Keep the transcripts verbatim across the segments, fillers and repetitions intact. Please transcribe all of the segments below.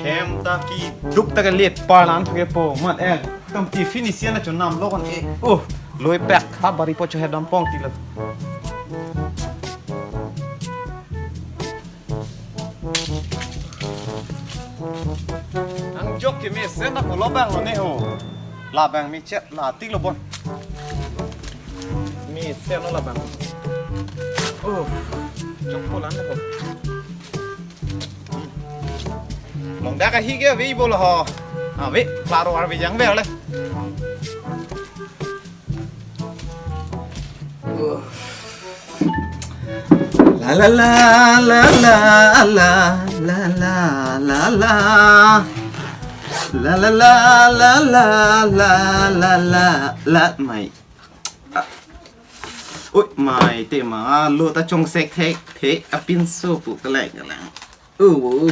Hem ta keduk ta kelet parlan ke po mat eh. Tam ti finish ya na chonam lo kon eh. Oh, loi pek ha bari po cho hedam pong ti lo. Nang jok ke mesen na kolo bang lo ne ho. Labang mi chet la tik lo bon. Mesen lo labang. Oh, jok po lan ho. Long dak ahi ke ave bolo ho. Ave, klaro arve jangver le. La la la la la la la la la la. La la la la la la la la la. Mai. Ah. Ui, mai te ma lo ta chongsek thek thek apinso pu kalang kalang. Oh.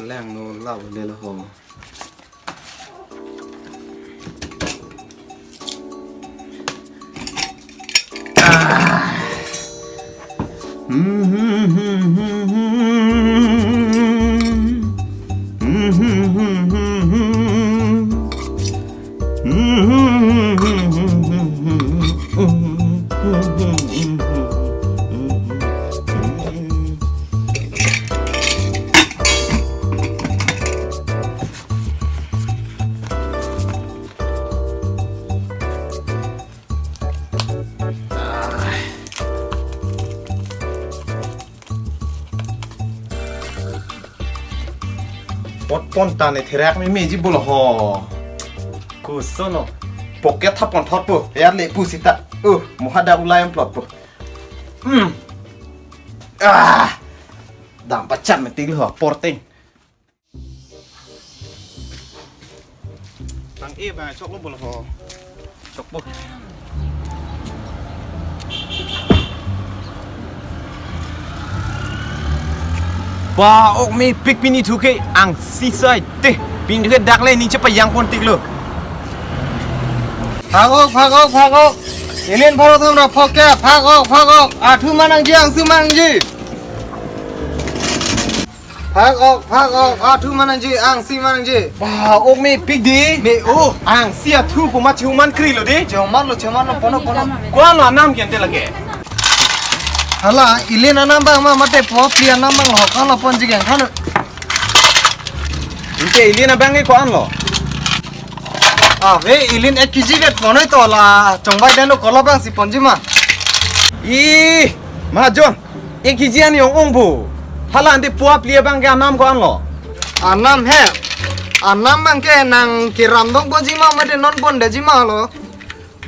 Lang no lau le lo ho. Ah. Pot pon ta ne therak me meji bolo ho. Kusono. Pocket thap pon thot po. Ya le pu sita. Uh, mohada ulai am plot po. Hmm. Ah. Dam pachan me ting lo ho. Porting. Tang e ba chok lo bolo ho. Chok po. Ba ok mepik pini thu ke angsi sai te. Pini thu ke dak le ni chepa yang pon tik lo. Phak ok, phak ok, phak ok. Inin pharo thom ra phok ke, phak ok, phak ok. Athu manang ji, angsi manang ji. Phak ok, phak ok, athu manang ji, angsi manang ji. Ba, ok mepik di. Me o. Angsi athu ko ma chihuman kri lo di. Chihuman lo, chihuman lo, pono, pono. Ko-an lo anam ke ante lake. Hala, ilin anam bang ma mate po, pli anam bang lo, ko-an lo ponji ke thanu. Ante ilin abang ke ko-an lo. Ave, ilin ek kg vet ponoi to la, chongbai deno kolo bang si ponji ma. Ih, majon. Ek kg an yong ong bu. Hala ante po pli abang ke anam ko-an lo. Anam he. Anam bang ke nang keram dong ponji ma mate non pon deji ma lo.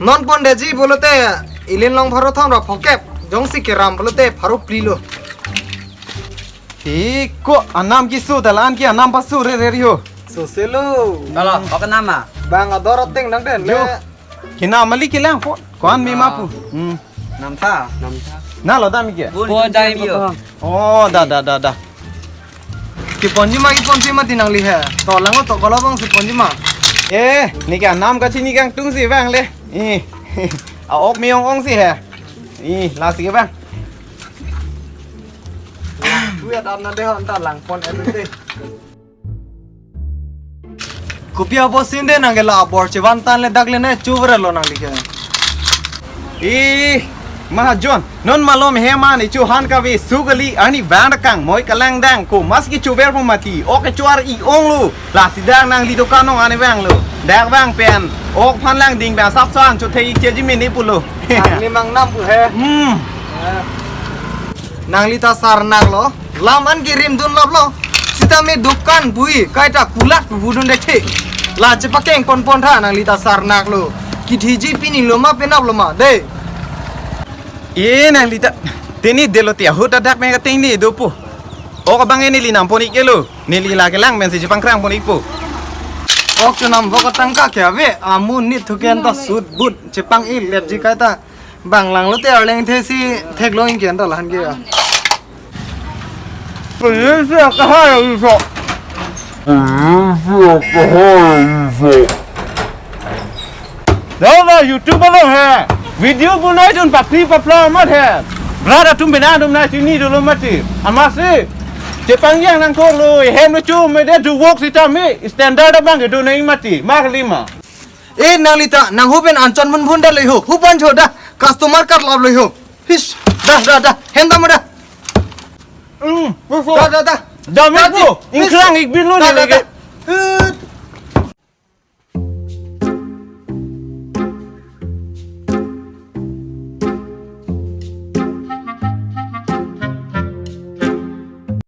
Non pon deji bolote ilin long pharo thom ra phokep. Jongsi keram bolote pharo pli lo. Hi ko anam kisu dalan ke anam pasu re re ri ho. Soselo. Kalau kok nama? Bang ador ating nang den. Yo. Le. Kina mali kilang po. Ko-an mi ma pu. Hmm. Nam tha. Nam tha. Na lo dam ke? Bun po dam yo. Oh, da da da da. Keponji ma, keponji ma ti nangli he. To lang to kolo bang si ponji ma. Eh, ne ke anam kachini kangtung si bang le. Ih. A ok me ong ong si he. Ih, la si ke bang. Kuya dan na de hon ta lang pon ete. Kopi apotsi de nang ke la abor chevan tan le dak le ne chuver lo nangli ke. Ih, mahajon, non malom he man ichu han kave su kali ani bang dakang moi kalang dang ko mas ki chuver po mati. Ok chuar i ong lo. La si dang nangli dokan ong ani bang lo. Dak bang pen. Ok phan lang ding bang sap san chu thei ik cheji mini pulo. Nangli mang nam pu he. Hmm. Nangli ta sar nang lo. Lam an kirim dun lop lo. Sita me dukan bui kaita kulat bu budun dekhe. La chepakeng pon pon tha nangli ta sar nak lo. Kithiji pini lo ma penap lo ma de. E nangli ta. Teni delo ti ahut adak me kateng ni dopo. Ok abang e neli nam pon ik lo. Neli la kelang men si chepangkrang pon ikpo. Ok chonam vok atangka ke ave. Amun ni thuken ta sut but chepang ik letji kaita. Bang lang lote arleng the si theklong ingke anta lahan ke ya. Pwede siya kahaya iso. Dada, YouTube along he. Video bonai dun papri papla amat he. Brother atum bina atum na chini dolo mati. Amatsi. Chepangjiang nangkoklo, hem lo chu mede do work sitame standard abang kedo nai mati. Mak lima. Eh, nangli ta, nang hu pen anchon mun bhun da le ho. Hu pan cho da. Customer karlap le ho. Hish. Da, da, da. Hem dam da. Hmm, Da, da, da. Da me Da, ko. Ji. Ingkrang ik bin lo Da, ni da, lege. Da. Eh,